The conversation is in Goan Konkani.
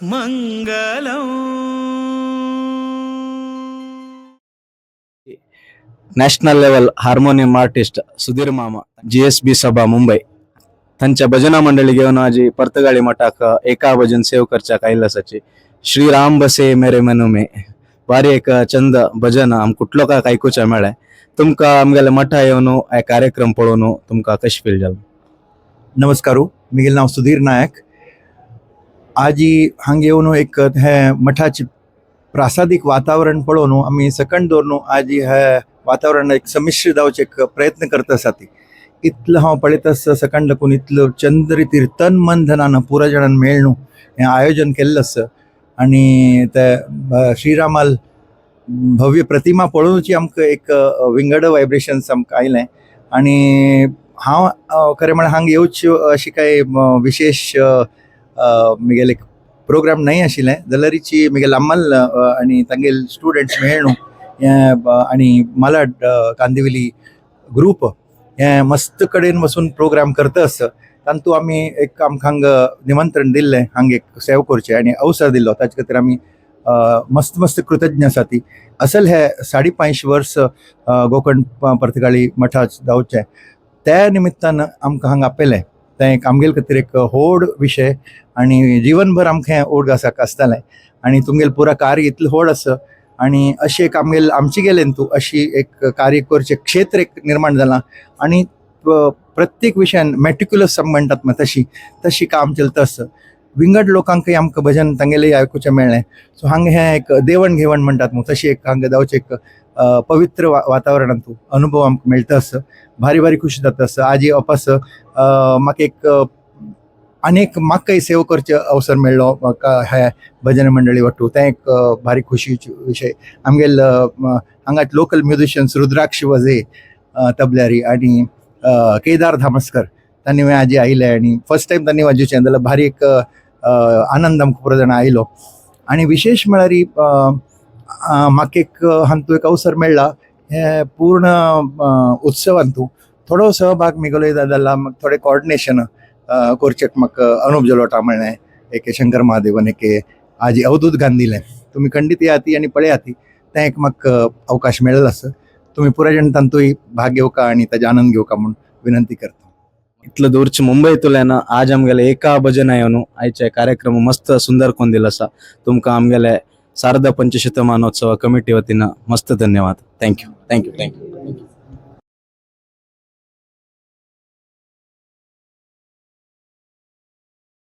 మంగళం. National level harmonium artist Sudhir ಮಾಮ, ಜಿಎಸ್ಬಿ ಸಭಾ, ಮುಂಬೈ, तांच्या भजना मंडळी घेवन आजी पर्तगाळी मठाक एका भजन सेव करच्याक आयिल्लो आसाची. श्री राम बसे मेरे मनो में, बारी एक चंद भजन आम कुठलो काय आयकुच्या मेळ्ळें. तुमकां आमगेले मठा येवन हे कार्यक्रम पळोवन तुमकां कशें फील जालें? नमस्कारू, म्हगेलें नांव सुधीर नायक. आजी हांगा येवन एक हे मठाचे प्रासादीक वातावरण पळोवन आमी सकंड दवरून आजी हे वातावरण एक संमिश्र जावचे एक प्रयत्न करत आसा. ती इतलो हांव पळयत आसा, सकंड लागून इतलो चंद रितीर तन मन धनान पुरा जाणान मेळ्ळू हें आयोजन केल्लें आसा. आनी ते श्रीरामाल भव्य प्रतिमा पळोवनूच आमकां एक विंगड वायब्रेशन्स आमकां आयलें. आनी हांव खरें म्हळ्यार हांगा येवच्यो अशी कांय विशेश म्हगेले प्रोग्राम न्हय आशिल्लें, जाल्यारीची म्हगेले अम्मल आनी तांगेले स्टुडंट्स मेळ्ळू हें आनी मालाड कांदिवली ग्रूप हें मस्त कडेन वचून प्रोग्राम करता आसा. तातूंत आमी एक आमकां हांगा निमंत्रण दिल्लें, हांगा एक सेव करचें आनी अवसर दिल्लो, ताचे खातीर आमी मस्त मस्त कृतज्ञ आसा. ती असल हे 550 वर्स गोकर्ण पर्तगाळी मठाच जावचें, त्या निमित्तान आमकां हांगा आपयलें, तें एक आमगेले खातीर एक व्हड विशय आनी जिवनभर आमकां हें ओड घासाक आसतलें. आनी तुमगेलें पुरा कार्य इतलें व्हड आसा आनी अशें एक आमगेले आमचे गेले तूं अशी एक कार्य करचें क्षेत्र एक निर्माण जालां. आनी प्रत्येक विशयान मॅटिक्युलस आमी म्हणटात न्हू, तशी तशी काम चलता आसा. विंगड लोकांकय आमकां भजन तांगेलें आयकुचें मेळ्ळें. सो हांगा हें एक देवण घेवण म्हणटात न्हू, तशी एक हांगा जावचें एक पवित्र वातावरणांतू अनुभव आमकां मेळटा आसा. भारी भारी खुशी जाता आसा. आजी अपास म्हाका एक आनी म्हाकाय सेवा करचे अवसर मेळ्ळो म्हाका ह्या भजन मंडळी वट्टू, तें एक भारी खुशीचो विशय. आमगेल हांगा लोकल म्युझिशियन्स रुद्राक्ष वझे तबल्यारी आनी केदार धामस्कर, तांणी आजी आयले आनी फर्स्ट टायम तांणी वाजोवचें जाल्यार भारी एक आनंद आमकां पुरो जाणां आयलो. आनी विशेश म्हळ्यार म्हाका एक हातूंत एक अवसर मेळ्ळा, हे पूर्ण उत्सवांतू थोडो सहभाग मिगोलो जाला. म्हाका थोडें कॉर्डिनेशन करचें म्हाका अनुप जलोटा म्हणलें, एक शंकर महादेवन, एक आजी अवधूत गांधीलें, तुमी खंडीत येयात आनी पळयात. तें एक म्हाका अवकाश मेळ्ळो आसा. तुमी पुराय जाण तातूंय भाग घेवका आनी ताजे आनंद घेवका म्हूण विनंती करता. इतलो दूरचे मुंबईतल्यान आज आमगेले एका भजन येवन आयचे कार्यक्रम मस्त सुंदर कोन दिलो आसा. तुमकां आमगेले शारदा पंचशतमानोत्सव कमिटी वतीन मस्त धन्यवाद. Thank you, thank you, thank you.